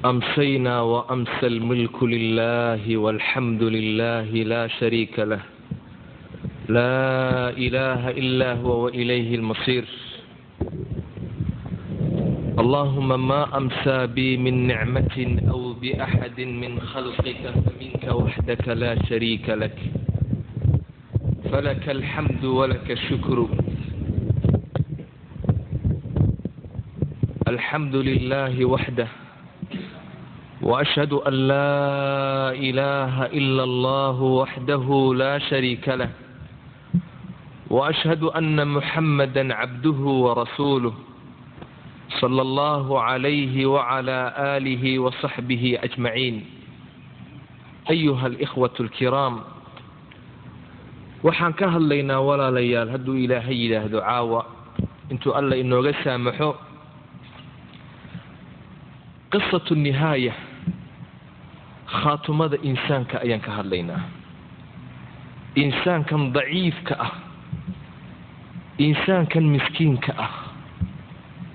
أمسينا وأمسى الملك لله والحمد لله لا شريك له، لا إله إلا هو وإليه المصير. اللهم ما أمسى بي من نعمة أو بأحد من خلقك فمنك وحدك لا شريك لك، فلك الحمد ولك الشكر. الحمد لله وحده، وأشهد أن لا إله إلا الله وحده لا شريك له، وأشهد أن محمدا عبده ورسوله صلى الله عليه وعلى آله وصحبه أجمعين. أيها الإخوة الكرام، waxaan ka hadlaynaa walaalayaal hadduu Ilaahay yidhaahdo caawa intuu Alla inooga saamaxo qisatu nihaaya, khaatumada insaanka ayaan ka hadlaynaa. Insaankan daciifka ah, insaankan miskiinka ah,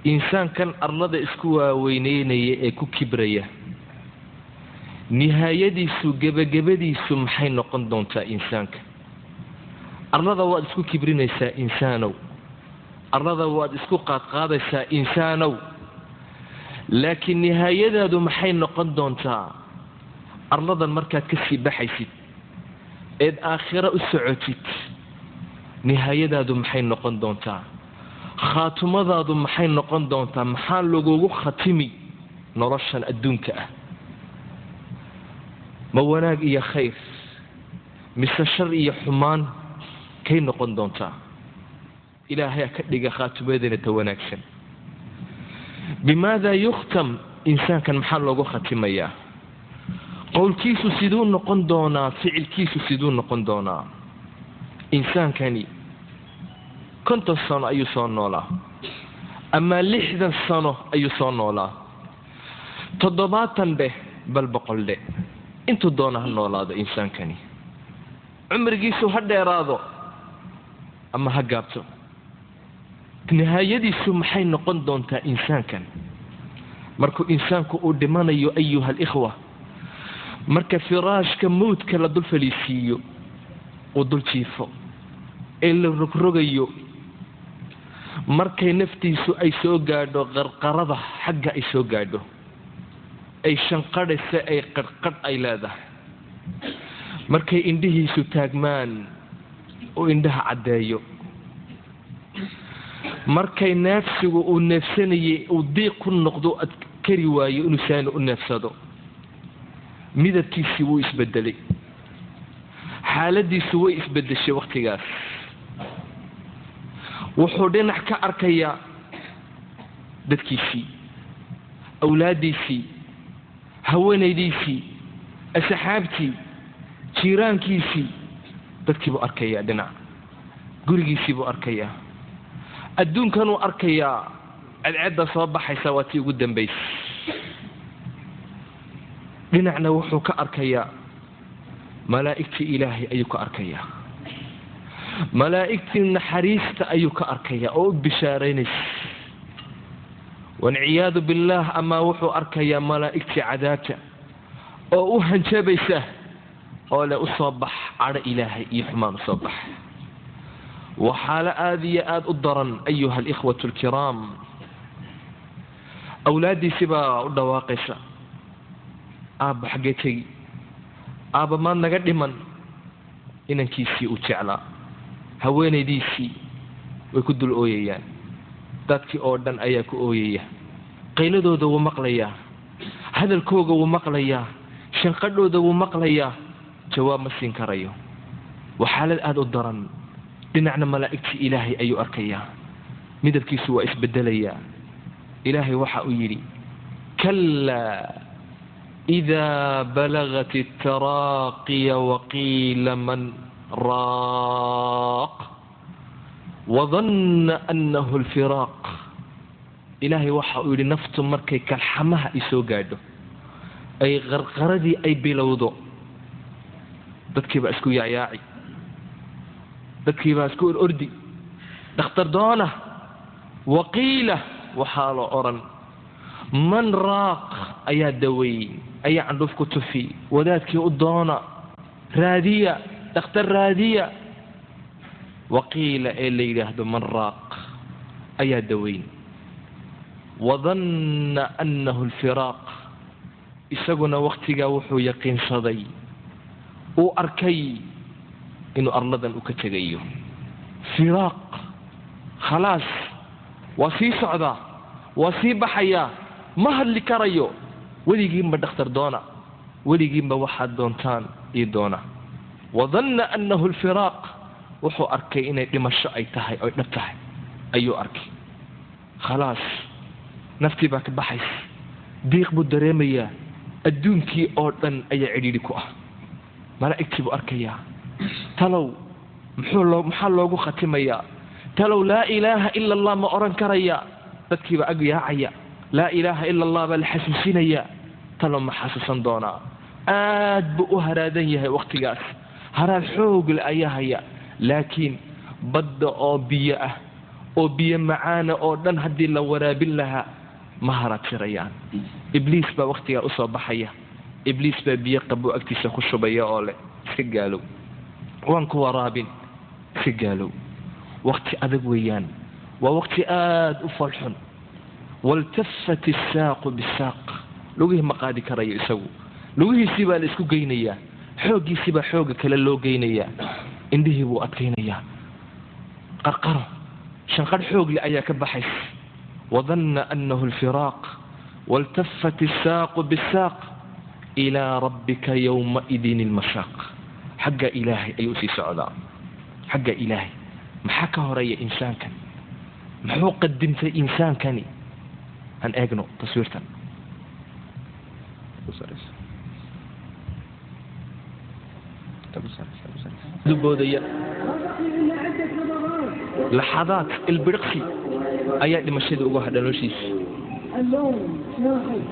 insaankan arlada isku waaweyneynaya ee ku kibraya, nihaayadiisu gebagabadiisu maxay noqon doontaa? Insaanka arlada waad isku kibrinaysaa insaanow, arlada waad isku qaadqaadaysaa insaanow, laakiin nihaayadaadu maxay noqon doontaa? Arladan markaad ka sii baxaysid eed aakhiro u socotid, nihaayadaadu maxay noqon doontaa? Khaatumadaadu maxay noqon doontaa? Maxaa lagugu khatimi noloshan adduunka ah? Ma wanaag iyo khayr mise shar iyo xumaan kay noqon doontaa? Ilaahay ka dhiga khaatumadeena ta wanaagsan. Bimaada yukhtam? Insaankan maxaa loogu khatimayaa? Qowlkiisu siduu noqon doonaa? Ficilkiisu siduu noqon doonaa? Insaankani 50 sano ayuu soo noolaa, ama 60 sano ayuu soo noolaa, 70 dheh, bal 100 dheh, intuu doona ha noolaado. Insaankani cumrigiisu ha dheeraado ama ha gaabto, nihaayadiisu maxay noqon doontaa insaankan markuu insaanku uu dhimanayo? Ayuha alikhwa, marka firaashka mawdka la dul faliisiiyo, uu dul jiifo ee la rogrogayo, markay naftiisu ay soo gaadho qarqarada, xagga ay soo gaadho, ay shanqadhaysa, ay qadhqadh ay leedahay, markay indhihiisu taagmaan uu indhaha caddeeyo, markay neefsigu uu neefsanayay uu diiq ku noqdo, ad kari waayo inuu saani u neefsado, midabkiisii wuu isbedelay, xaaladiisu way isbedeshay. Wakhtigaas wuxuu dhinac ka arkayaa dadkiisii, awlaaddiisii, haweenaydiisii, asxaabtii, jiiraankiisii, dadkii buu arkayaa, dhinac gurigiisii buu arkayaa, adduunkanuu arkayaa, cadceedda soo baxaysa waa tii ugu dambaysa. Dhinacna wuxuu ka arkayaa malaa'igtii Ilaahay ayuu ka arkayaa, malaa'igtii naxariista ayuu ka arkayaa oo u bishaaraynaysa, walciyaadu billaah. Amaa wuxuu arkayaa malaa'igtii cadaabta oo u hanjabaysa oo le u soo bax cadho Ilaahay iyo xumaan u soo bax. Waa xaalo aada iyo aada u daran, ayuha alikhwatu alkiraam. Awlaaddiisii baa u dhawaaqaysa: aabba, xaggee tegi? Aabba, maad naga dhiman? Inankiisii uu jeclaa, haweenaydiisii way ku dul ooyayaan, dadkii oo dhan ayaa ku ooyaya, qayladooda wuu maqlayaa, hadalkooga wuu maqlayaa, shanqadhooda wuu maqlayaa, jawaab ma siin karayo. Waa xaalad aada u daran. Dhinacna malaa'igtii Ilaahay ayuu arkayaa, midabkiisu waa isbedelayaa. Ilaahay waxa uu yidhi: kallaa idaa balagat altaraaqiya waqiila man raaq wadanna annahu alfiraaq. Ilaahay waxa uu yidhi: naftu markay kalxamaha ay soo gaadho, ay qarqaradii ay bilowdo, dadkiibaa isku yaacyaaci, dadkiibaa isku or ordi, dhakhtar doona, waqiila Waxaa la odhan man raaq ayaa daweyn, ayaa candhuuf ku tufi. Wadaadkii u doona, raadiya dhakhtar, raadiya. Waqiila ee la yidhaahdo man raaq ayaa daweyn. Wadanna annahu alfiraaq, isaguna wakhtigaa wuxuu yaqiinsaday, uu arkay inuu arladan u ka tegayo. Firaaq, khalaas, waa sii socdaa, waa sii baxayaa, ma hadli karayo. Weligiinba dhakhtar doona, weligiinba waxaad doontaan ii doona. Wadanna annahu alfiraaq, wuxuu arkay inay dhimasho ay tahay, oy dhab tahay ayuu arkay. Khalaas, naftii baa ka baxaysa, diiq buu dareemayaa, adduunkii oo dhan ayaa cidhiidhi ku ah. Malaa'igtii buu arkayaa. Talow muxuu loo, maxaa loogu khatimayaa? Talow laa ilaaha ila allah ma odhan karaya? Dadkiiba ag yaacaya, laa ilaaha ila allah baa la xasuusinayaa. Talow ma xasuusan doonaa? Aad buu u haraadan yahay wakhtigaas, haraad xoogle ayaa haya. Laakiin badda oo biyo ah oo biyo macaana oo dhan haddii la waraabin lahaa ma haraadtirayaan. Ibliis baa wakhtigaa usoo baxaya. Ibliis baa biyo qabuu agtiisa ku shubaya oo leh, iska gaalow, waan ku waraabin, iska gaalow. Wakhti adag weeyaan, waa wakhti aada u foolxun. Waltafat issaaqu bisaaq, lugihii ma qaadi karayo isagu, lugihiisii baa la isku geynayaa, xooggiisii baa xoogga kale loo geynayaa. Indhihii buu adkaynayaa, qarqaro shanqadh xoogle ayaa ka baxays. Wadanna annahu alfiraaq waltafat issaaqu bisaaq ilaa rabbika yowmaidin ilmasaaq. Xagga ilaahay ayuu usii socdaa, xagga ilaahay. Maxaa ka horeeya insaankan? Muxuu qadimtay insaankani? Han eegno taswiirtan. Boodaya laxadaad ilbiriqsi ayaa dhimashadii uga hadha noloshiisa.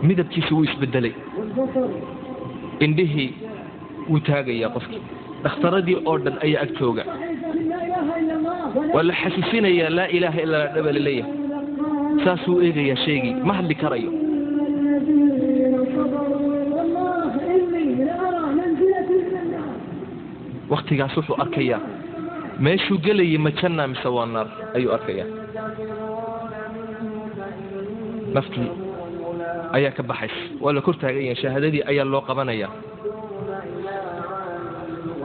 Midabkiisa wuu isbedelay, indhihii wuu taagayaa qofkii. Dhakhtaradii oo dhan ayaa ag jooga, waa la xasuusinayaa laa ilaaha illaa dhaba laleeyahay. Saasuu eegayaa shaygii, ma hadli karayo. Wakhtigaas wuxuu arkayaa meeshuu gelayay, ma janna mise waa naar ayuu arkayaa. Naftii ayaa ka baxaysa, waa la kor taagan yahay, shahaadadii ayaa loo qabanayaa.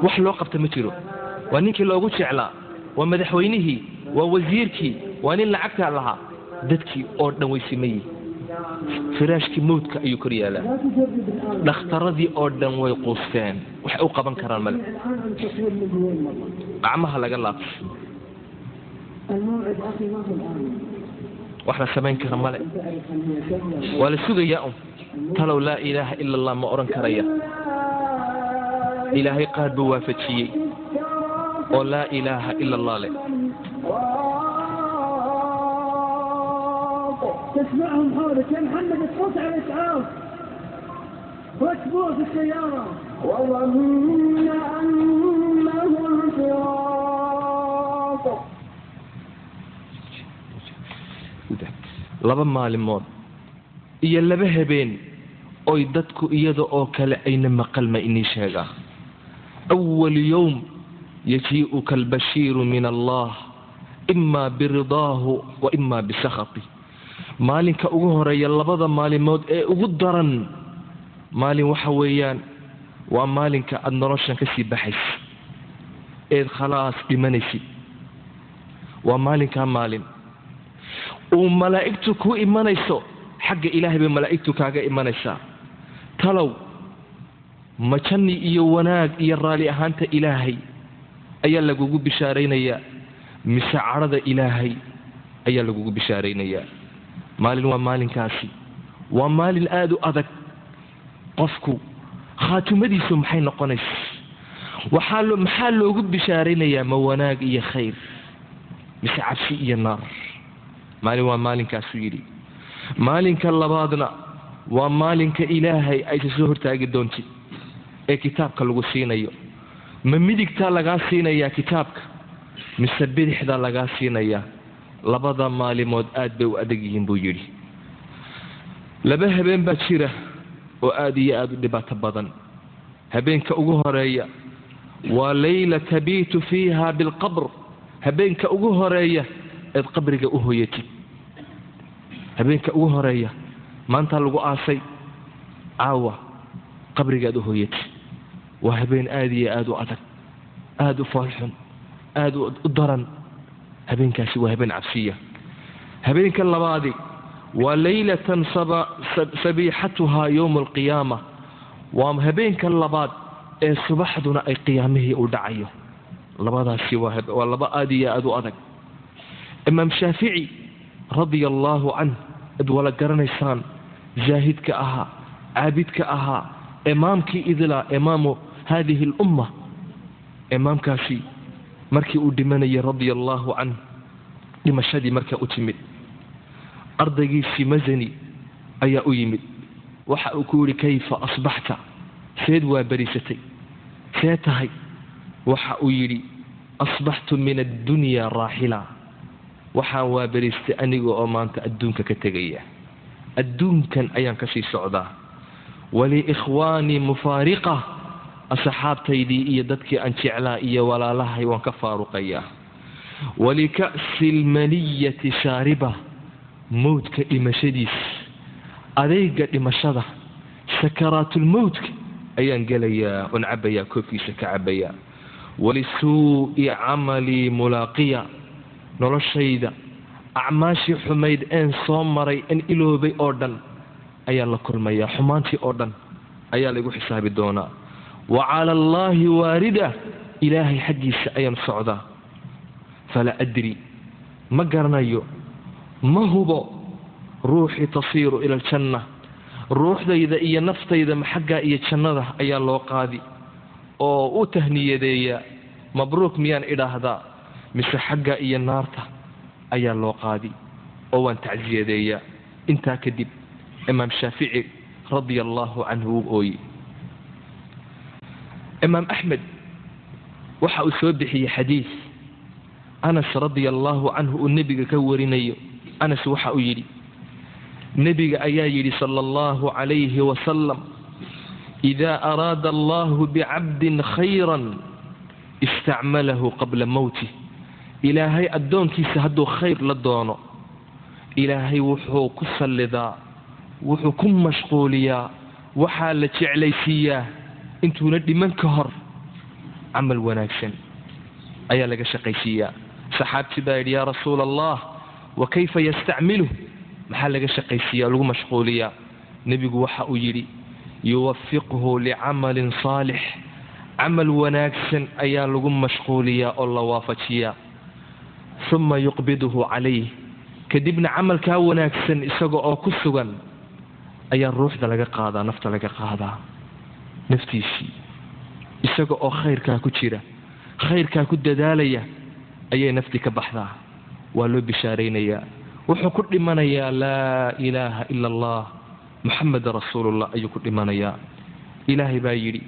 Wax loo qabta ma jiro. Waa ninkii loogu jeclaa, waa madaxweynihii, waa wasiirkii, waa nin lacagtaa lahaa. Dadkii oo dhan way simayihin. Firaashkii mawdka ayuu kor yaalaa. Dhakhtaradii oo dhan way quusteen, wax u qaban karaan male. Gacmaha laga laabtay, wax la samayn kara male, waa la sugayaa un. Talow laa ilaaha ila allah ma odhan karaya? Ilaahay qaar buu waafajiyey oo laa ilaaha ila allah leh. تسمعهم حولك يا محمد، تفوت على الإسعاف، ركبوه في السيارة. وظن أنه الفراق. Laba maalimood iyo laba habeen oy dadku iyada oo kale ayna maqalma inii sheegaa. Awal yowm yajii'uka albashiiru min allah ima biridaahu wa ima bisakhati. Maalinka ugu horeeya labada maalimood ee ugu daran maalin waxa weeyaan waa maalinka aada noloshan ka sii baxaysid eed khalaas dhimanaysid. Waa maalinkaa maalin uu malaa'igtu ku imanayso, xagga ilaahay bay malaa'igtu kaaga imanaysaa. Talow ma janni iyo wanaag iyo raalli ahaanta ilaahay ayaa lagugu bishaaraynayaa mise cadhada ilaahay ayaa lagugu bishaaraynayaa? Maalin waa maalinkaasi, waa maalin aada u adag. Qofku khaatimadiisu maxay noqonaysa? Waxaa loo, maxaa loogu bishaaraynayaa? Ma wanaag iyo khayr mise cabsi iyo naar? Maalin waa maalinkaasuu yidhi. Maalinka labaadna waa maalinka ilaahay aysa soo hortaagi doontid ee kitaabka lagu siinayo. Ma midigtaa lagaa siinayaa kitaabka mise bidixdaa lagaa siinayaa? Labada maalimood aad bay u adag yihiin buu yidhi. Laba habeen baa jira oo aad iyo aad u dhibaato badan. Habeenka ugu horeeya waa layla tabiitu fiiha bilqabr, habeenka ugu horeeya eed qabriga u hoyatid. Habeenka ugu horeeya maanta lagu aasay, caawa qabrigaad u hoyatid. Waa habeen aad iyo aad u adag, aad u foolxun, aad u daran. Habeenkaasi waa habeen cabsiya. Habeenka labaadi waa laylatan sabiixatuhaa yowma alqiyaama, waa habeenka labaad ee subaxduna ay qiyaamihii u dhacayo. Labadaasi waa laba aad iyo aad u adag. Imaam Shaafici radia allaahu canh, ad wala garanaysaan, zaahidka ahaa, caabidka ahaa, imaamkii idlaa, imaamu haadihi alumma, imaamkaasi markii uu dhimanayay radia allaahu canh, dhimashadii markaa u timid, ardaygiisii Masani ayaa u yimid. Waxa uu ku yidhi: "Kayfa asbaxta? Seed waa beriisatay? See tahay?" Waxa uu yidhi: "Asbaxtu min addunya raaxila, waxaan waa beriistay aniga oo maanta adduunka ka tegaya, adduunkan ayaan kasii socdaa. Waliikhwaanii mufaariqa, asxaabtaydii iyo dadkii aan jeclaa iyo walaalahay waan ka faaruqayaa. Walika'si almaniyati shaariba, mowdka dhimashadiis, adeyga dhimashada, sakaraatulmowdka ayaan gelayaa oon cabayaa, koobkiisa ka cabayaa. Walisuu'i camalii mulaaqiya, noloshayda acmaashii xumayd een soo maray en iloobay oo dhan ayaan la kulmayaa, xumaantii oo dhan ayaa laygu xisaabi doonaa. Wa cala allaahi waarida, Ilaahay xaggiisa ayaan socdaa. Falaa adri, ma garanayo, ma hubo, ruuxii tasiiru ila aljanna, ruuxdayda iyo naftayda ma xaggaa iyo jannada ayaa loo qaadi oo u tahniyadeeyaa, mabruuk miyaan idhaahdaa, mise xagga iyo naarta ayaa loo qaadi oo waan tacsiyadeeyaa?" Intaa kadib Imaam Shaafici radia allaahu canhu wuu ooyey. Imaam Axmed waxa uu soo bixiyey xadiis Anas radia allaahu canhu uu nebiga ka warinayo. Anas waxa uu yidhi: nebiga ayaa yidhi sala allahu calayhi wasalam: "Idaa araada allahu bicabdin khayran istacmalahu qabla mowtih." Ilaahay addoonkiisa hadduu khayr la doono, Ilaahay wuxuu ku sallidaa, wuxuu ku mashquuliyaa, waxaa la jeclaysiiyaa intuuna dhiman ka hor camal wanaagsan ayaa laga shaqaysiiyaa. Saxaabtii baa yidhi: "Yaa Rasuula Allah, wa kayfa yastacmiluh? Maxaa laga shaqaysiiya lagu mashquuliyaa?" Nebigu waxa uu yidhi: "Yuwafiqhu licamalin saalix, camal wanaagsan ayaa lagu mashquuliyaa oo la waafajiyaa. Uma yuqbiduhu calayh, kadibna camalkaa wanaagsan isaga oo ku sugan ayaa ruuxda laga qaadaa, nafta laga qaadaa." Naftiisii isaga oo khayrkaa ku jira, khayrkaa ku dadaalaya, ayay naftii ka baxdaa. Waa loo bishaaraynayaa, wuxuu ku dhimanayaa "Laa ilaaha ila Allah, Muxameda rasuulullah" ayuu ku dhimanayaa. Ilaahay baa yidhi: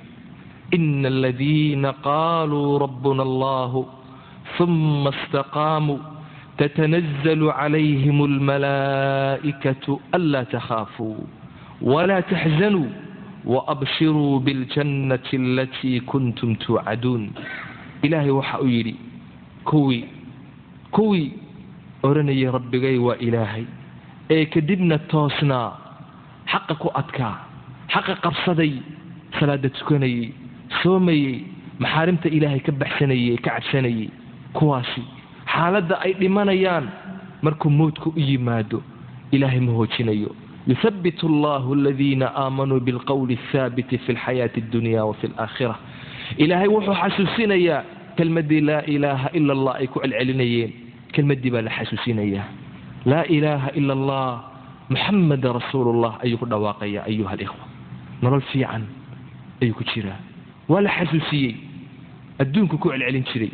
"Ina aladiina qaaluu rabbuna allahu uma istaqaamuu tatanazalu calayhim almalaa'ikatu anlaa takhaafuu walaa taxzanuu waabshiruu biاljannati alatii kuntum tuucaduun." Ilaahay waxa uu yidhi: kuwii odhanayay "Rabbigay waa Ilaahay" ee kadibna toosnaa, xaqa ku adkaa, xaqa qabsaday, salaada tukanayay, soomayey, maxaarimta Ilaahay ka baxsanayay, ka cabsanayay, kuwaasi xaaladda ay dhimanayaan markuu mowdku u yimaado, Ilaahay ma hoojinayo. "Yuthabbit allahu aladiina aamanuu bilqowli athaabiti fi alxayaati addunya wa fi alaakhira." Ilaahay wuxuu xasuusinayaa kelmaddii "Laa ilaaha ila Allah" ay ku celcelinayeen. Kelmaddii baa la xasuusinayaa, "Laa ilaaha ila Allah, Muxameda rasuulullah" ayuu ku dhawaaqaya. Ayuha alikhwa, nolol fiican ayuu ku jiraa. Waa la xasuusiyey, adduunku ku celcelin jiray,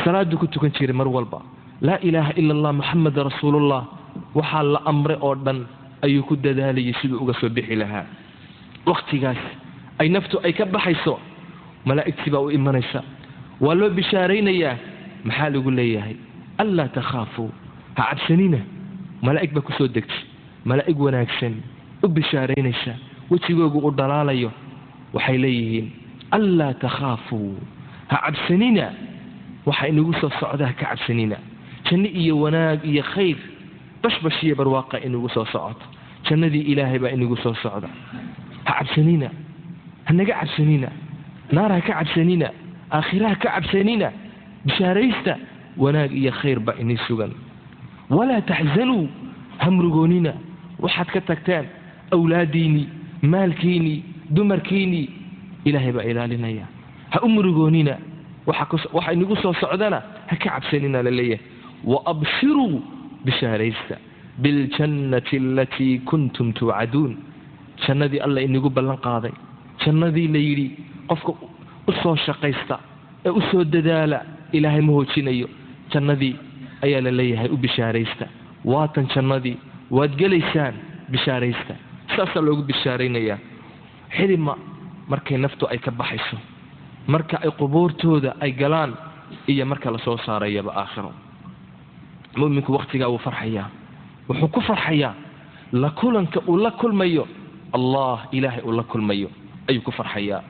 salaaduu ku tukan jiray mar walba, "Laa ilaaha ila Allah, Muxameda rasuulullah." Waxaa la amray oo dhan ayuu ku dadaalayay siduu uga soo bixi lahaa. Wakhtigaas ay naftu ay ka baxayso, malaa'igtii baa u imanaysa, waa loo bishaaraynayaa. Maxaa lagu leeyahay? "Anlaa takhaafuu Ha cabsanina, malaa'ig baa kusoo degtay, malaa'ig wanaagsan u bishaaraynaysa, wejigoogu u dhalaalayo. Waxay leeyihiin anlaa takhaafuu, ha cabsanina, waxa inagu soo socda ha ka cabsanina. Janno iyo wanaag iyo khayr, bashbash iyo barwaaqa inagu soo socoto, jannadii ilaahay baa inagu soo socda. Ha cabsanina, ha naga cabsanina, naar ha ka cabsanina, aakhira ha ka cabsanina, bishaaraysta, wanaag iyo khayr baa inii sugan. Walaa taxzanuu, ha murugoonina, waxaad ka tagteen awlaadiinnii, maalkiinnii, dumarkiinnii, ilaahay baa ilaalinaya. Ha u murugoonina, waxa inagu soo socdana ha ka cabsanina la leeyahay. Wa abshiruu, bishaaraysta, biاljannati alatii kuntum tuucaduun, jannadii alla inagu ballan qaaday, jannadii la yidhi qofka u soo shaqaysta ee u soo dadaala ilaahay ma hoojinayo, jannadii ayaa la leeyahay u bishaaraysta. Waatan jannadii waad gelaysaan, bishaaraysta. Saasaa loogu bishaaraynayaa xilima markay naftu ay ka baxayso, marka ay qubuurtooda ay galaan iyo marka lasoo saarayaba aakhiro. Mu'minku wakhtigaa wuu farxayaa, wuxuu ku farxayaa la kulanka uu la kulmayo Allah, ilaahay uu la kulmayo ayuu ku farxayaa.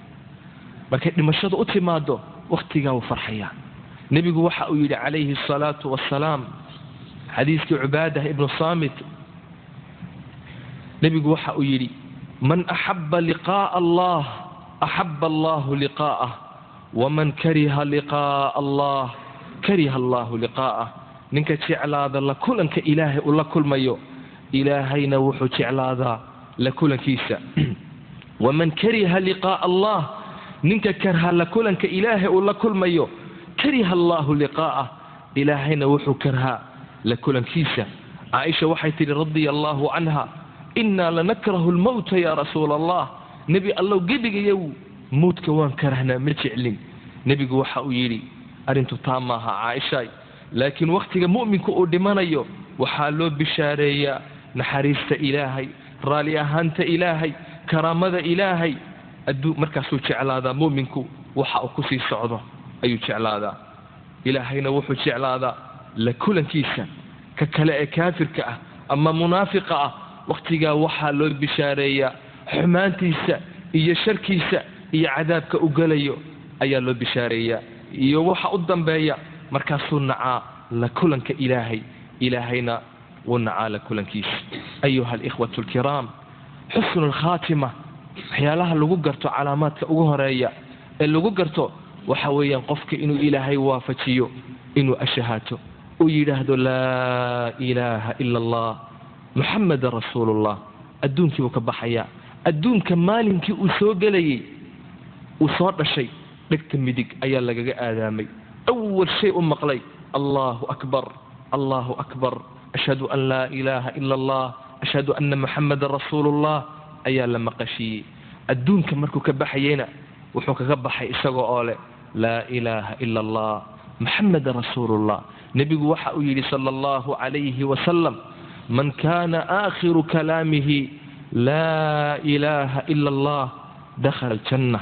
Markay dhimashadu u timaado wakhtigaa wuu farxayaa. Nebigu waxa uu yidhi calayhi asalaatu wassalaam, xadiiskii Cubaadah ibnu Saamit, nebigu waxa uu yidhi: man axaba liqaa'a Allah axaba allahu liqaa'ah, waman kariha liqaa'a allah kariha allahu liqaa'ah. Ninka jeclaada la kulanka ilaahay uu la kulmayo, ilaahayna wuxuu jeclaadaa la kulankiisa. Waman kariha liqaa'a allah, ninka karha la kulanka ilaahay uu la kulmayo, kariha allahu liqaa'ah, ilaahayna wuxuu karhaa la kulankiisa. Caaisha waxay tidhi radia allahu canha: innaa lanakrahu lmowta yaa rasuula allah, nebi allow, gebigayow mowdka waan karahnaa, ma jeclin. Nebigu waxa uu yidhi: arrintu taa maaha Caaishaay, laakiin wakhtiga mu'minku uu dhimanayo waxaa loo bishaareeyaa naxariista ilaahay, raalli ahaanta ilaahay, karaamada ilaahay. Adduu markaasuu jeclaadaa mu'minku waxa uu kusii socdo ayuu jeclaadaa, ilaahayna wuxuu jeclaadaa la kulankiisa. Ka kale ee kaafirka ah ama munaafiqa ah, wakhtigaa waxaa loo bishaareeyaa xumaantiisa iyo sharkiisa iyo cadaabka u gelayo ayaa loo bishaareeyaa iyo waxa u dambeeya. Markaasuu nacaa la kulanka ilaahay, ilaahayna wuu nacaa la kulankiisa. Ayuha alikhwatu alkiraam, xusnu alkhaatima waxyaalaha lagu garto, calaamaadka ugu horeeya ee lagu garto waxa weeyaan qofka inuu ilaahay waafajiyo inuu ashahaato, uu yidhaahdo laa ilaaha ila allah, muxamedan rasuulullah. Adduunkii buu ka baxayaa. Adduunka maalinkii uu soo gelayey, uu soo dhashay, dhegta midig ayaa lagaga aadaamay. Awal shay u maqlay allahu akbar, allahu akbar, ashhadu an laa ilaaha ila allah, ashhadu anna muxamedan rasuulullah ayaa la maqashiiyey. Adduunka markuu ka baxayeyna wuxuu kaga baxay isagoo oo leh laa ilaaha ila allah, muxamedan rasuulullah. Nebigu waxa uu yidhi sala allahu calayhi wasalam: man kaana aakhiru kalaamihi laa ilaaha ila allah dakhala aljanna.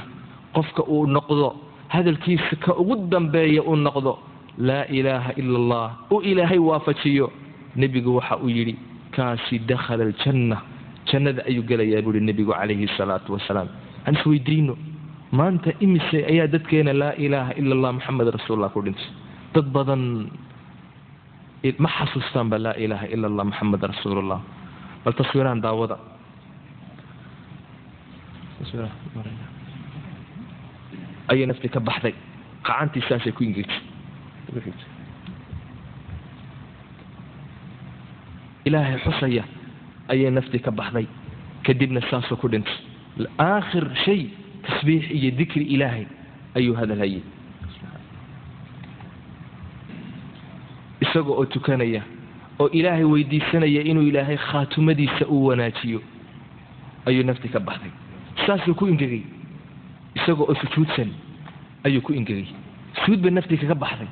Qofka uu noqdo hadalkiisa ka ugu dambeeya uu noqdo laa ilaaha ila allah, uu ilaahay waafajiyo, nebigu waxa uu yidhi kaasi dakhala aljanna, jannada ayuu gelayaa, buuhi nebigu calayhi salaatu wasalaam. Aan isweydiino maanta, imise ayaa dadkeena laa ilaaha ila allah maxamed rasuulullah ku dhintay? Dad badan ma xasuustaanba laa ilaaha ila allah maxamed rasuulullah. Bal taswiirahan daawada. Ayay nafti ka baxday, qacantii saasay ku ingegtay. Ilaahay xusaya ayay naftii ka baxday, kadibna saasuu ku dhintay. Aakhir shay tasbiix iyo dikri ilaahay ayuu hadalhayay, isaga oo tukanaya oo ilaahay weydiisanaya inuu ilaahay khaatumadiisa u wanaajiyo ayuu naftii ka baxday. Saasuu ku ingegay, isaga oo sujuudsan ayuu ku ingegay, sujuud bay naftii kaga baxday,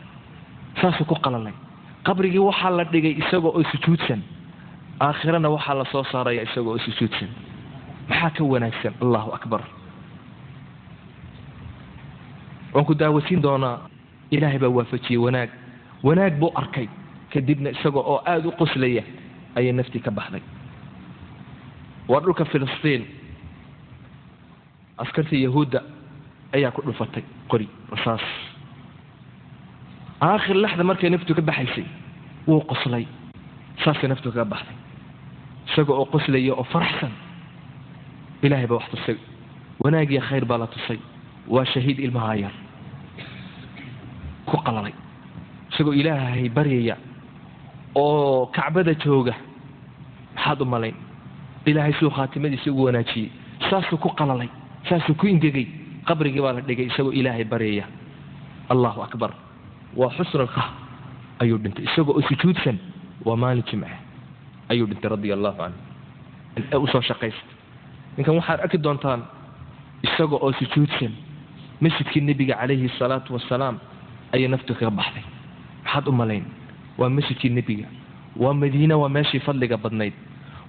saasuu ku qalalay. Qabrigii waxaa la dhigay isaga oo sujuudsan, aakhirana waxaa la soo saaraya isaga oo sujuudsan. Maxaa ka wanaagsan? Allahu akbar. Waan ku daawasiin doonaa. Ilaahay baa waafajiyey wanaag, wanaag buu arkay. Kadibna isaga oo aada u qoslaya ayay naftii ka baxday. Waa dhulka Filistiin, askartii Yahuudda ayaa ku dhufatay qori rasaas. Aakhir laxda markay naftu ka baxaysay wuu qoslay, saasay naftu kaga baxday isaga oo qoslaya oo faraxsan. Ilaahay baa wax tusay, wanaag iyo khayr baa la tusay. Waa shahiid ilmaha yar ku qalalay isagoo Ilaahay baryaya oo Kacbada jooga. Maxaad u malayn Ilaahay siduu khaatimadiisa ugu wanaajiyey? Saasuu ku qalalay, saasuu ku ingegay, qabrigii baa la dhigay isagoo Ilaahay baryaya. Allahu akbar. Waa xusnulka ayuu dhintay isagoo oo sujuudsan. Waa maalin Jimce ayuu dhintay, radia Allahu canhu. Ee usoo shaqaysta ninkan waxaad arki doontaan isaga oo sujuudsan masjidkii Nebiga calayhi salaatu wasalaam ayay naftu kaga baxday. Maxaad u malayn? Waa masjidkii Nebiga, waa Madiina, waa meeshii fadliga badnayd,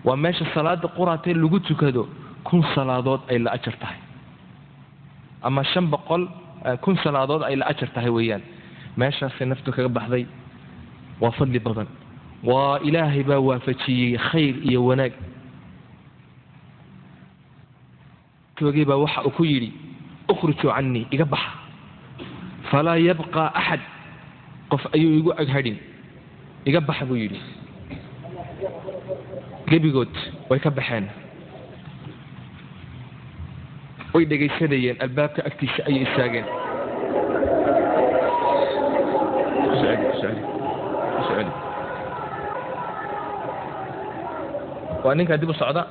waa meesha salaada quraatee lagu tukado 1000 salaadood ay la ajar tahay, ama 500,000 salaadood ay la ajar tahay weeyaan. Meeshaasay naftu kaga baxday. Waa fadli badan, waa Ilaahay baa waafajiyey khayr iyo wanaag. Toogay baa waxa uu ku yidhi: "Ukhrujuu cannii, iga baxa, falaa yabqaa axad, qof ayuu igu aghadhin, iga baxa," buu yidhi. Gebigood way ka baxeen, way dhegaysanayeen, albaabka agtiisa ayay istaageen. Waa ninkaa dib u socda.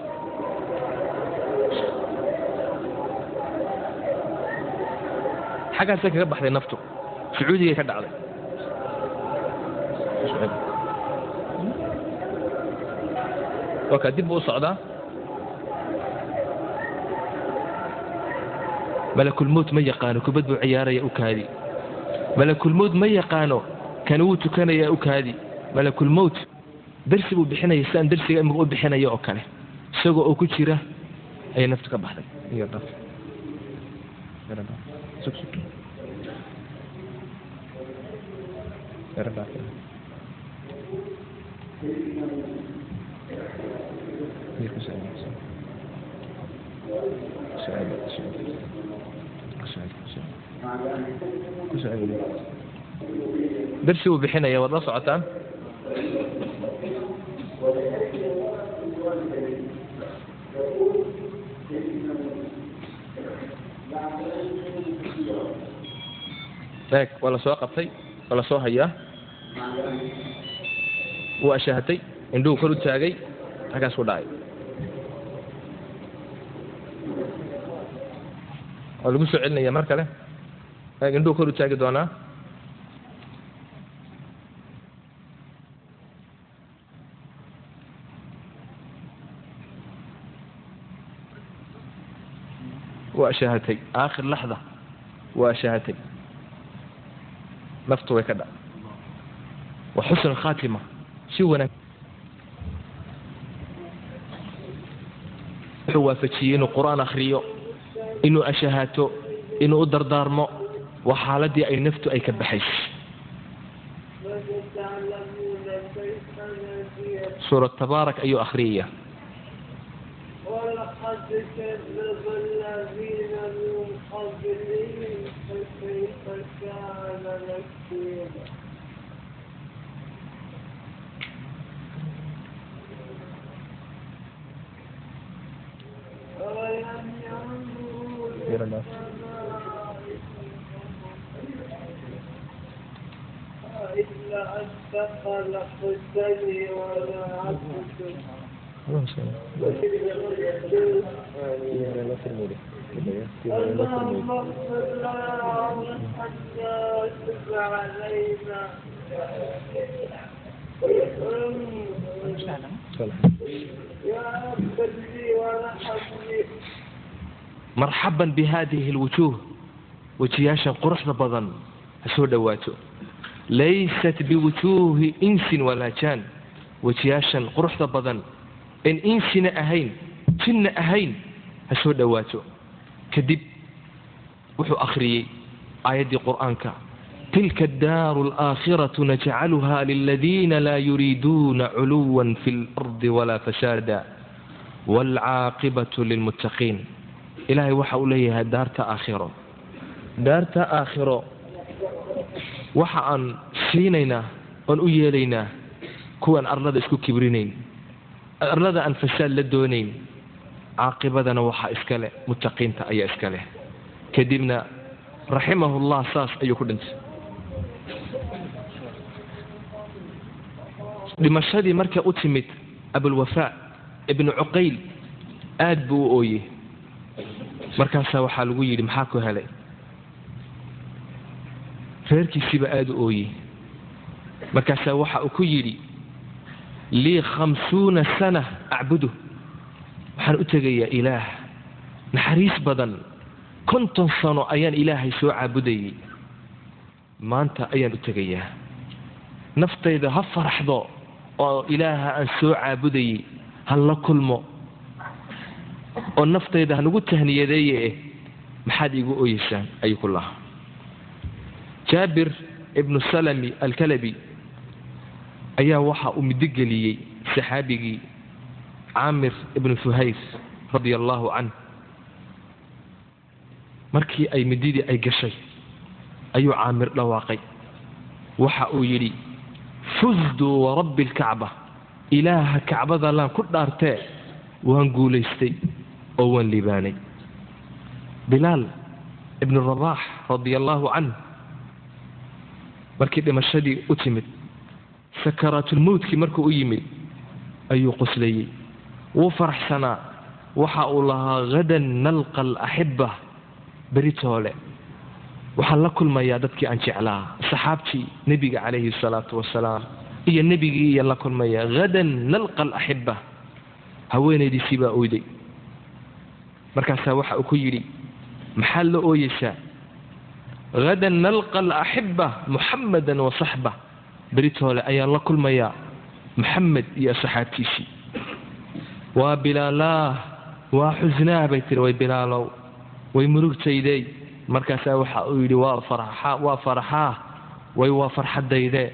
Xaggaasay kaga baxday naftu, Sacuudigay ka dhacday. Waa kaa dib buu u socdaa. Malakulmowt ma yaqaano kubad buu ciyaaraya, u kaadi. Malakulmowt ma yaqaano kan wuu tukanaya, u kaadi. Malakulmowt darsi buu bixinaya sidaan darsiga imika u bixinaya oo kale, isagoo oo ku jira ayay naftu ka baxday. Darsi buu bixinaya, waad la socotaan. Eeg, waa la soo qabtay, waa la soo hayaa, wuu ashahatay, indhuhu kor u taagay, halkaas ku dhacay. Waa lagu soo celinaya mar kale. Eeg, indhuhu kor u taagi doonaa. Waa ashahatay aakhir laxda, waa ashahatay, naftu way ka dhac. Waa xusn khaatima, si wanaag wuxuu waafajiyey inuu Qur-aan akhriyo, inuu ashahaato, inuu u dardaarmo. Waa xaaladii ay naftu ay ka baxayso. Suurat Tabaarak ayuu akhriyaya. ولقد كذب الذين من قبلهم فكيف كان نكير؟ أولم ينظروا إلى السماء إلا أنت خلقتني وأنا عبدك. اللهم اغفر لنا وارحمنا وتب علينا يا رب لي وارحمني. Marxaban bi hadihi alwujuuh, wejiyaashan quruxda badan ha soo dhowaato. Laysat biwujuuhi insin walaa jaan, wejiyaashan quruxda badan en insina ahayn jinna ahayn ha soo dhowaato. Kadib wuxuu akhriyey aayaddii Qur'aanka. Tilka addaaru alaakhiratu najcaluha liladiina laa yuriiduuna culuwan fi lardi walaa fasaada waalcaaqibatu lilmuttaqiin. Ilaahay waxa uu leeyahay daarta aakhiro, daarta aakhiro waxa aan siinaynaa oon u yeelaynaa kuwaan arlada isku kibrinayn, arlada aan fasaad la doonayn, caaqibadana waxaa iska leh muttaqiinta ayaa iska leh. Kadibna raximahullah saas ayuu ku dhintay. Dhimashadii marka u timid Abulwafaa Ibnu Cuqayl aad buu u ooyey. Markaasaa waxaa lagu yidhi maxaa ku helay? Reerkiisiiba aada u ooyey. Markaasaa waxa uu ku yidhi lii 50 sana acbudu, waxaan u tegayaa Ilaah naxariis badan, 50 sano ayaan Ilaahay soo caabudayey, maanta ayaan u tegayaa, naftayda ha faraxdo oo Ilaaha aan soo caabudayey ha la kulmo oo naftayda hanugu tahniyadeeye, eh maxaad iigu ooyeysaan ayuu ku lahaa. Jaabir Ibnu Salami Alkalabi ayaa waxa uu middo geliyey saxaabigii Caamir Ibnu Fuhayr radia allahu canh. Markii ay mididii ay gashay ayuu Caamir dhawaaqay, waxa uu yidhi fuzdu warabbi alkacba, Ilaaha Kacbada laan ku dhaartee waan guulaystay oo waan liibaanay. Bilaal Ibnu Rabaax radia allahu canh markii dhimashadii u timid, sakaraatulmowtkii markuu u yimid ayuu qoslayey, wuu faraxsanaa, waxa uu lahaa hadan nalqa alaxiba, beritoole waxaan la kulmayaa dadkii aan jeclaa, saxaabtii nebiga calayhi salaatu wasalaam iyo nebigii iyaan la kulmayaa, hadan nalqa alaxiba. Haweenaydiisii baa oyday, markaasaa waxa uu ku yidhi maxaad la ooyeysaa? Hadan nalqa alaxiba Muxamadan wa saxba, beritoole ayaan la kulmayaa Maxamed iyo asxaabtiisii. Waa Bilaalaah, waa xusnaah bay tiri, way Bilaalow, way murugtayday. Markaasaa waxa uu yidhi waa farxa, waa farxaa, way waa farxadayde,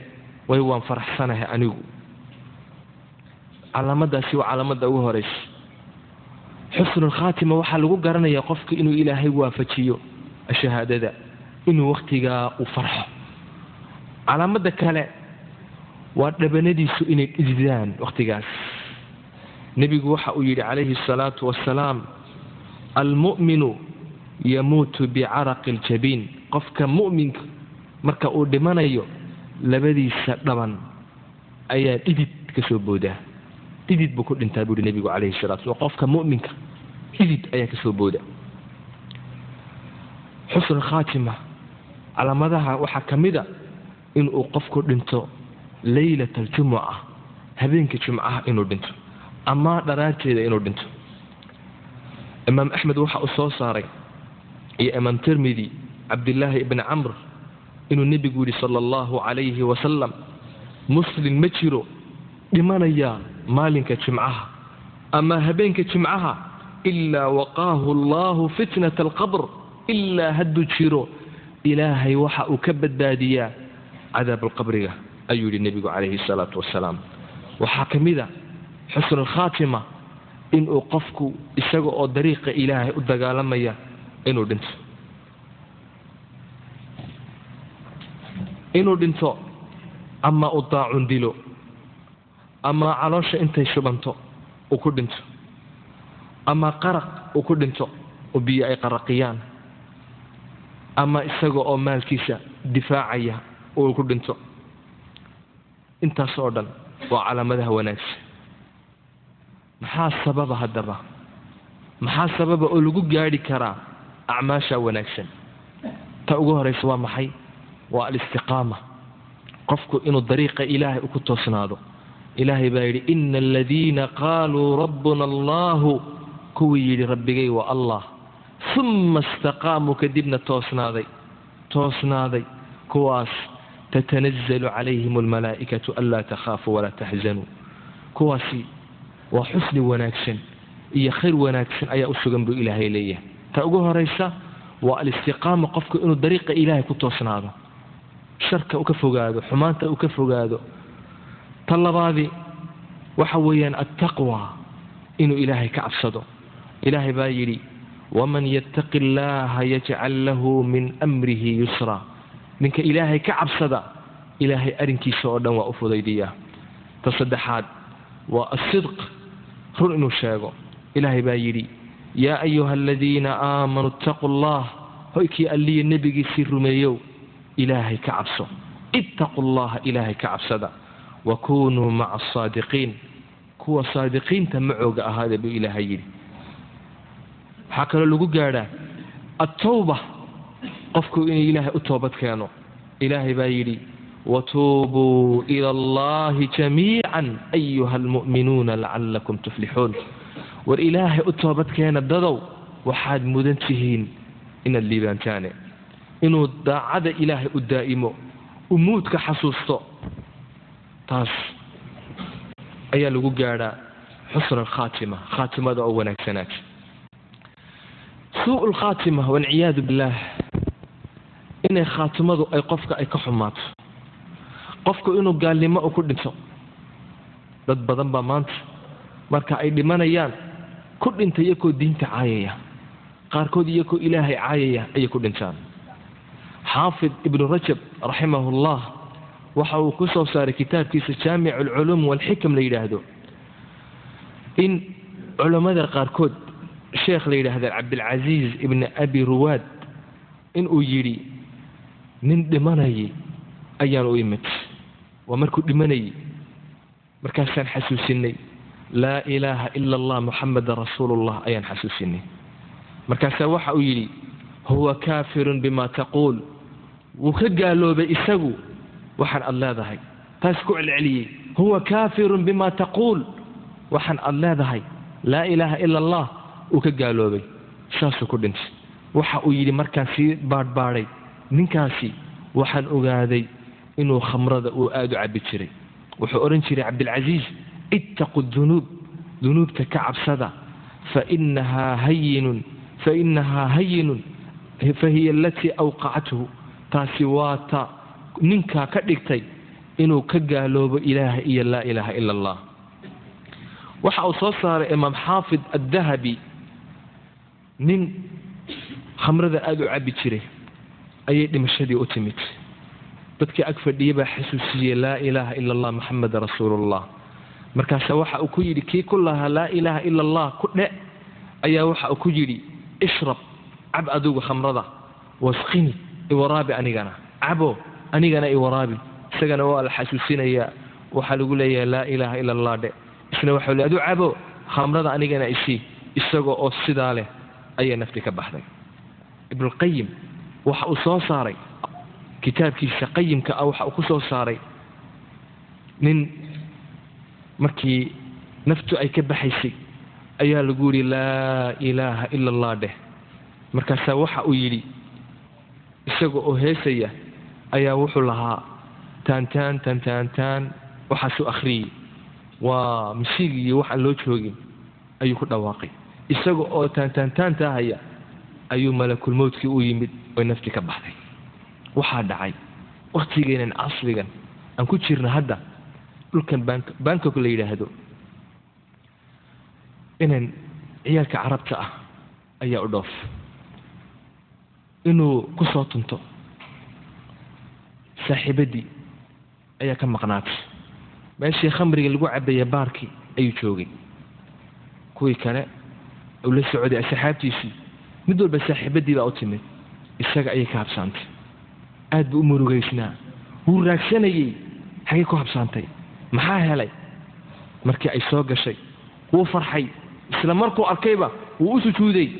way waan faraxsanahay anigu. Calaamadaasi waa calaamadda ugu horeysa. Xusnulkhaatima waxaa lagu garanayaa qofka inuu Ilaahay waafajiyo shahaadada, inuu wakhtigaa u farxo. Calaamadda kale waa dhabanadiisu inay dhididaan wakhtigaas. Nebigu waxa uu yidhi calayhi asalaatu wassalaam, almu'minu yamuutu bicaraqi aljabiin, qofka mu'minka marka uu dhimanayo labadiisa dhaban ayaa dhidid ka soo boodaa, dhidid buu ku dhintaa buuhi nebigu calayhi salatu wasalam. Qofka mu'minka dhidid ayaa ka soo booda. Xusn khaatima calaamadaha waxaa ka mid a inuu qofku dhinto leylat aljumuca, habeenka jumcaha inuu dhinto ama dharaarteeda inuu dhinto. Imaam Axmed waxa uu soo saaray iyo Imaam Tirmidi Cabdillaahi Ibni Camr inuu nebigu yidhi sala allahu calayhi wasalam, muslim ma jiro dhimanaya maalinka jimcaha ama habeenka jimcaha ilaa waqaahu allahu fitnata alqabr, ilaa hadduu jiro Ilaahay waxa uu ka badbaadiyaa cadaab alqabriga ayuu yidhi nebigu calayhi salaatu wasalaam. Waxaa ka mid a xusnu alkhaatima inuu qofku isaga oo dariiqa Ilaahay u dagaalamaya inuu dhinto, inuu dhinto ama uu daacun dilo ama caloosha intay shubanto uu ku dhinto ama qaraq uu ku dhinto oo biyo ay qaraqiyaan ama isaga oo maalkiisa difaacaya uu ku dhinto. Intaas oo dhan waa calaamadaha wanaagsan. Maxaa sababa haddaba? Maxaa sababa oo lagu gaadhi karaa acmaasha wanaagsan? Ta ugu horeysa waa maxay? Waa alistiqaama, qofku inuu dariiqa Ilaahay ku toosnaado. Ilaahay baa yidhi ina aladiina qaaluu rabbuna allahu, kuwii yidhi rabbigay waa Allah, uma istaqaamuu, kadibna toosnaaday, toosnaaday, kuwaas tatanazalu calayhim almalaa'ikatu anlaa takhaafuu walaa taxzanuu. Kuwaasi waa xusni wanaagsan iyo khayr wanaagsan ayaa u sugan buu Ilaahay leeyahay. Ta ugu horeysa waa alistiqaama, qofku inuu dariiqa Ilaahay ku toosnaado. Sharka uu ka fogaado, xumaanta uu ka fogaado. Ta labaadi waxa weeyaan attaqwa, inuu Ilaahay ka cabsado. Ilaahay baa yidhi, waman yattaqi illaaha yajcal lahu min amrihi yusra. Ninka Ilaahay ka cabsada, Ilaahay arrinkiisa oo dhan waa u fudaydiyaa. Ta saddexaad waa asidq, run inuu sheego. Ilaahay baa yidhi, yaa ayuha aladiina aamanuu ittaquu allah, hoykii alliya nebigiisii rumeeyow, Ilaahay ka cabso. Ittaquu llaha, Ilaahay ka cabsada. Wakunuu maca asaadiqiin, kuwa saadiqiinta macooga ahaada buu Ilaahay yidhi. Waxaa kaloo lagu gaadhaa attawba, qofku inuu Ilaahay u toobad keeno. Ilaahay baa yidhi, watuubuu ila allahi jamiican ayuha almu'minuuna lacalakum tuflixuun. War Ilaahay u toobad keena dadow, waxaad mudan tihiin inaad liibaantaane. Inuu daacada Ilaahay u daa'imo, umuudka xasuusto, taas ayaa lagu gaadhaa xusna alkhaatima, khaatimada oo wanaagsanaata. Suu lkhaatima walciyaadu billaah, inay khaatimadu ay qofka ay ka xumaato, qofku inuu gaalnimo u ku dhinto. Dad badan baa maanta marka ay dhimanayaan ku dhintay iyakoo diinta caayaya, qaarkood iyakoo Ilaahay caayaya ayay ku dhintaan. Xaafid Ibnu Rajab raximahullah waxa uu ku soo saaray kitaabkiisa Jaamic alculuum walxikam la yidhaahdo in culammada qaarkood, sheekh la yidhaahda Cabdilcasiis Ibni Abi Ruwaad, inuu yidhi, nin dhimanayay ayaan u imid, waa markuu dhimanayay, markaasaan xasuusinay laa ilaaha ila allah muxamedan rasuulullah ayaan xasuusinay. Markaasaa waxa uu yidhi, huwa kaafirun bima taquul, wuu ka gaaloobay isagu waxaan aad leedahay. Taas ku celceliyey, huwa kaafirun bima taquul, waxaan aad leedahay laa ilaaha ila allah uu ka gaaloobay, saasuu ku dhintay. Waxa uu yidhi, markaan sii baadhbaadhay ninkaasi, waxaan ogaaday inuu khamrada uu aada u cabbi jiray. Wuxuu odhan jiray Cabdilcasiis, ittaqu dunuub, dunuubta ka cabsada, fainahaa hayinun, fainahaa hayinun, fahiya alatii awqacathu, taasi waa ta ninkaa ka dhigtay inuu ka gaaloobo Ilaaha iyo laa ilaaha ila allah. Waxa uu soo saaray Imaam Xaafid Addahabi, nin khamrada aada u cabbi jiray ayay dhimashadii u timid. Dadkii ag fadhiyay baa xasuusiyey laa ilaaha ila allah maxameda rasuulullah. Markaasa waxa uu ku yidhi, kii ku lahaa laa ilaaha ila allah ku dhe ayaa waxa uu ku yidhi, ishrab, cab adigu khamrada, wasqini, iwaraabi anigana, cabo anigana iwaraabi. Isagana waa la xasuusinayaa, waxaa lagu leeyahay laa ilaaha ila allah dhe. Isna waxa le, adu cabo khamrada, anigana isii. Isaga oo sidaa leh ayaa nafti ka baxday. Ibnulqayim waxa uu soo saaray kitaabkiisa qayimka ah, waxa uu ku soo saaray nin markii naftu ay ka baxaysay ayaa lagu yidhi laa ilaaha ila allah dheh. Markaasaa waxa uu yidhi, isaga oo heesaya ayaa wuxuu lahaa taan taan taan taan taan, waxaasuu akhriyey, waa masiig iyo waxaan loo joogin ayuu ku dhawaaqay. Isaga oo taan taan taan taahaya ayuu malakulmowdkii u yimid, oy nafti ka baxday. Waxaa dhacay wakhtigeenan casrigan aan ku jirna hadda, dhulkan Bangkok la yidhaahdo, inan ciyaalka Carabta ah ayaa u dhoof inuu ku soo tunto. Saaxiibaddii ayaa ka maqnaatay. Meeshii khamriga lagu cabaya, baarkii ayuu joogay. Kuwii kale uu la socday, asxaabtiisii, mid walba saaxiibaddii baa u timid, isaga ayay ka habsaantay. Aad buu u murugaysnaa, wuu raagsanayey, xagay ku habsaantay, maxaa helay? Markii ay soo gashay wuu farxay, isla markuu arkayba wuu u sujuuday.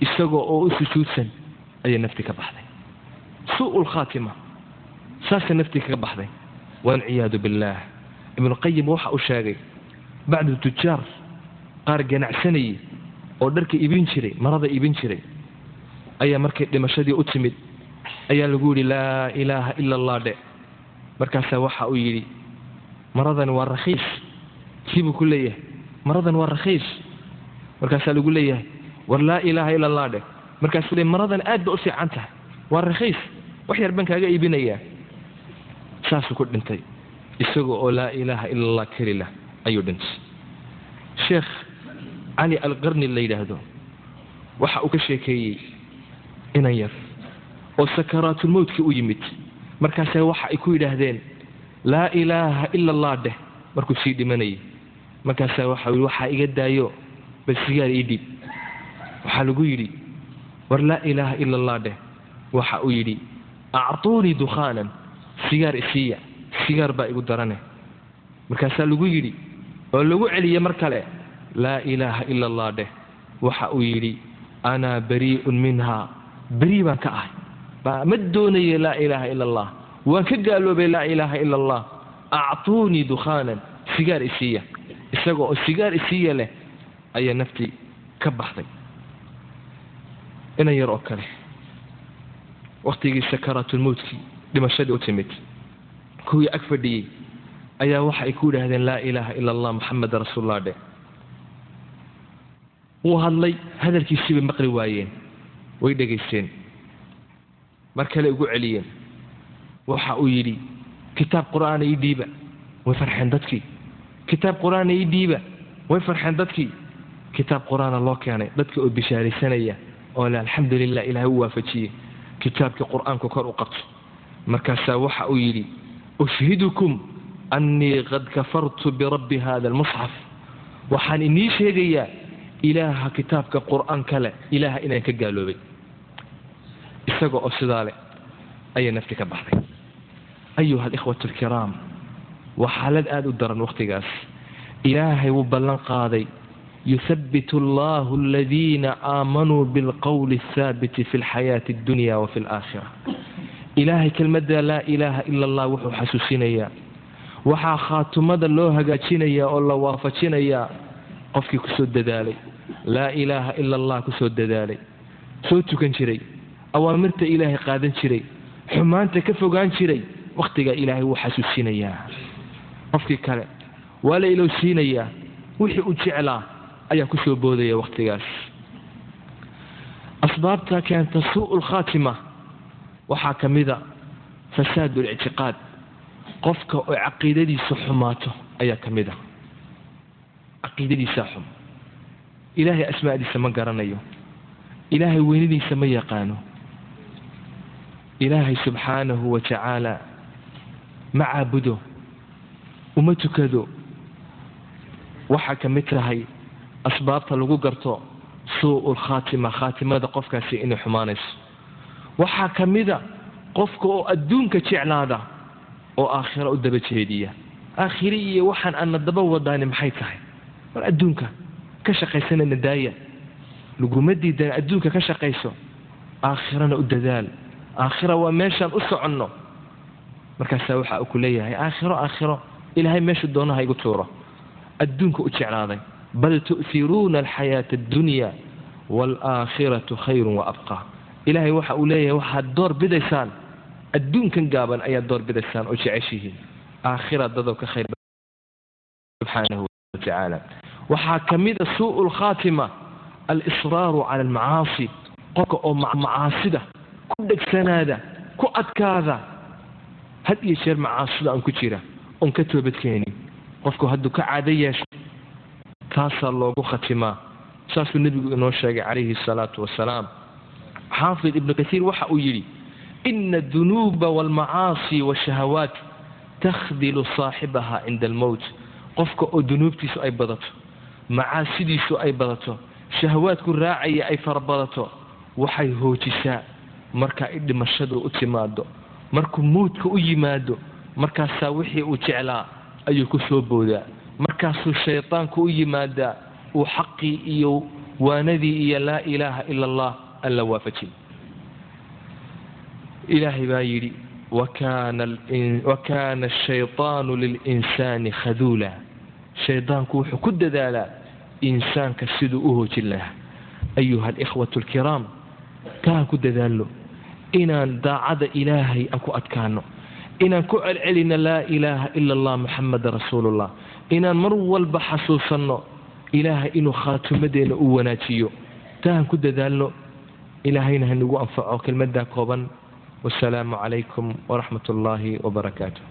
Isagoo oo u sujuudsan ayay nafti ka baxday. Suu'ul khaatima, saasay naftii kaga baxday, walciyaadu billaah. Ibnuqayim waxa uu sheegay bacdu tujaar, qaar ganacsanayay oo dharka iibin jiray, marada iibin jiray, ayaa markay dhimashadii u timid ayaa lagu yidhi laa ilaaha ila allah dhe. Markaasaa waxa uu yidhi, maradani waa rakhiis. Kii buu ku leeyahay, maradan waa rakhiis. Markaasaa lagu leeyahay, war laa ilaaha ila allah dheh. Markaasuu le, maradan aad ba u fiican tahay, waa rakhiis, wax yar baan kaaga iibinayaa. Saasuu ku dhintay, isaga oo laa ilaaha ila Allah kelilah ayuu dhintay. Sheekh Cali Alqarni la yidhaahdo waxa uu ka sheekeeyey inan yar oo sakaraatulmowtkii u yimid. Markaasee waxa ay ku yidhaahdeen laa ilaaha ila Allah dheh markuu sii dhimanayay. Markaasaa waxa yidhi waxaa iga daayo, bal sigaar ii dhiib. Waxaa lagu yidhi war laa ilaaha ila Allah dheh. Waxa uu yidhi actuunii dukhaanan, sigaar isiiya, sigaar baa igu darane. Markaasaa lagu yidhi oo lagu celiyey mar kale laa ilaaha ila Allah dheh. Waxa uu yidhi anaa barii'un minhaa, berii baan ka ahay, ma doonaye laa ilaaha ila Allah, waan ka gaaloobay laa ilaaha ila Allah, actuunii dukhaanan, sigaar isiiya. Isaga oo sigaar isiiya leh ayaa naftii ka baxday. Inan yar oo kale wakhtigii sakaraatulmowtkii dhimashadii u timid, kuwii ag fadhiyey ayaa waxa ay ku yidhaahdeen laa ilaaha ila Allah Maxamed rasuulullah dheh. Wuu hadlay, hadalkiisii bay maqli waayeen, way dhegaysteen, mar kale ugu celiyeen. Waxa uu yidhi kitaab qur'aana ii dhiiba. Way farxeen dadkii. Kitaab qur'aana ii dhiiba. Way farxeen dadkii. Kitaab qur'aana loo keenay, dadkii oo bishaaraysanaya oo le alxamdulilah ilaahay u waafajiyey, kitaabkii qur'aanku kor u qabto. Markaasaa waxa uu yidhi ushhidukum annii qad kafartu birabbi hada almusxaf, waxaan inii sheegayaa ilaaha kitaabka qur'aanka leh, ilaaha inaan ka gaaloobay. Isaga oo sidaa leh ayaa nafti ka baxday. Ayuha alikhwatu alkiraam, waa xaalad aada u daran wakhtigaas. Ilaahay wuu ballan qaaday, yuthabbitu allahu aladiina aamanuu bilqowli athaabiti fi alxayaati addunya wa fi alaakhira. Ilaahay kelmadda laa ilaaha ila Allah wuxuu xasuusinayaa, waxaa khaatumada loo hagaajinayaa oo la waafajinayaa qofkii kusoo dadaalay laa ilaaha ila Allah, kusoo dadaalay, soo tukan jiray, awaamirta ilaahay qaadan jiray, xumaanta ka fogaan jiray. Wakhtigaa ilaahay wuu xasuusinayaa. Qofkii kale waa la ilowsiinayaa, wixii u jeclaa ayaa kusoo boodaya wakhtigaas. Asbaabta keenta suu'u lkhaatima waxaa ka mida fasaadu lictiqaad, qofka oo caqiidadiisu xumaato ayaa ka mid a. Caqiidadiisaa xum, ilaahay asmaadiisa ma garanayo, ilaahay weynadiisa ma yaqaano, ilaahay subxaanahu wa tacaala ma caabudo, uma tukado. Waxaa ka mid tahay asbaabta lagu garto suu'ul khaatima, khaatimada qofkaasi inay xumaanayso. Waxaa ka mida qofka oo adduunka jeclaada oo aakhiro u daba jeediya. Aakhire iyo waxaan aana daba wadaani maxay tahay? War adduunka ka shaqaysanana daaya, laguma diidana adduunka ka shaqayso, aakhirana u dadaal. Aakhira waa meeshaan u soconno. Markaasaa waxa uu ku leeyahay aakhiro, aakhiro ilaahay meeshu doonaha igu tuuro. Adduunka u jeclaaday. Bal tu'hiruuna alxayaata addunya waalaakhiratu khayrun wa abqaa. Ilaahay waxa uu leeyahay waxaad door bidaysaan adduunkan gaaban ayaad door bidaysaan oo jeceshihiin, aakhira dadoo ka khayr subxaanahu watacaala. Waxaa ka mida suu'u lkhaatima alisraaru cala almacaasi, qofka oo macaasida ku dhegsanaada, ku adkaada, had iyo jeer macaasida aan ku jira oon ka toobadkeenin. Qofku hadduu ka caado yeesho taasaa loogu khatimaa. Saasuu nebigu inoo sheegay calayhi asalaatu wasalaam. Xaafid Ibnu Kathiir waxa uu yidhi ina adunuuba waalmacaasi waashahawaat takhdilu saaxibaha cinda almowt. Qofka oo dunuubtiisu ay badato, macaasidiisu ay badato, shahawaadku raacaya ay farabadato, waxay hoojisaa marka ay dhimashadu u timaado, markuu mowdka u yimaado. Markaasaa wixii uu jeclaa ayuu ku soo boodaa, markaasuu shaydaanku u yimaadaa, uu xaqii iyo waanadii iyo laa ilaaha ila Allah aan la waafajin. Ilaahay baa yidhi wakaana ashaytaanu lilinsaani khaduula. Shaydaanku wuxuu ku dadaalaa insaanka siduu u hoojin lahaa. Ayuha alikhwatu alkiraam, taan ku dadaalno inaan daacada ilaahay aan ku adkaano, inaan ku celcelino laa ilaaha ila Allah Maxameda rasuulullah, inaan mar walba xasuusanno ilaahay inuu khaatimadeenna u wanaajiyo. Taan ku dadaalno, ilaahayna hanagu anfaco kelmaddaa kooban. Wasalaamu calaykum waraxmat ullaahi wabarakaatu.